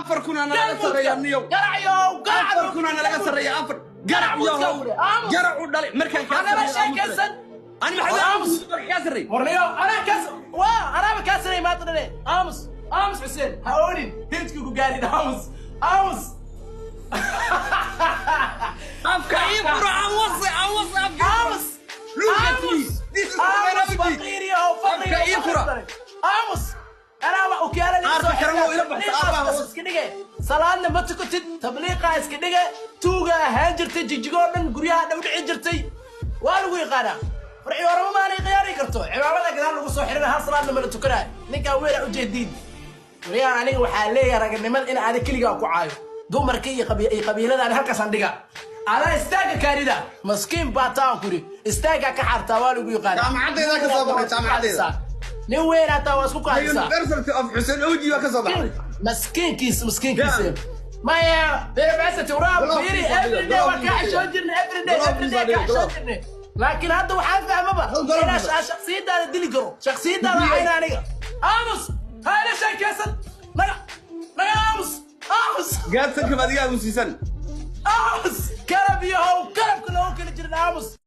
4,000 aa nalaga sarreeya, niyow. Garacyow. 4,000 aa nalaga sarreeya, afar. Garac yahow, garac u dhalay markaan kaa Anaba sarreeyo. sheekaysan. Ani maxaa Aamus. markaan kaa sarreey? Warniyo, anaa kaas waa anaaba kaa sanay maanta dhane. Aamus, aamus, Xuseen, ha oonin, hidku ku gaarin. Aamus, aamus. Afka ii furo, aan wase, aan wase, afka. Aamus. Look at me. This is aamus. my Faqiir yahow, Afka ii fura. Aamus, anaaba okiyaala. Qaarka kalena waa ila baxsa, aabbaha hoos. Iska dhige, salaadna ma tukatid, tabliiqaa iska dhige, tuuga ahaan jirtay, jigjigoo dhan guryaha dhow dhici jirtay, waa lagu yaqaanaa. Farci orama maanay khiyaari karto, cimaamada gadaal lagu soo xirina, hal salaadna mala tukanaayo. Ninkaa weynaa ujeediin waryahan, aniga waxaa leeyahay raganimada in aada keligaa ku caayo dumarka iyo iyo qabiilada. Ani halkaasaan dhiga, adaa istaagga kaarida, maskiin baa taan kuri, istaaggaa ka xaartaa, waa lagu yaqaana. Jaamacaddeeda ka soo baxay, jaamacaddeeda. Nin weyn hataa waa isku kaadisaa. University of Xuseen Oji waa ka soo baxay. Maskiinkiis, maskiinkiis. Maya university waraab fiiri, everyday waa kaa xishoon jirnay, everyday, everyday kaa xishoon jirnay, laakiin hadda waxaan fahmaba inaa shaksiyadaada dili karo, shaksiyadaada cayna. Aniga aamus, ha ila sheekeysan, naga naga aamus, aamus. Gaadsanka baad iga aamusiisan. Aamus, kalab yahow, kalabka loogu kala jirin, aamus.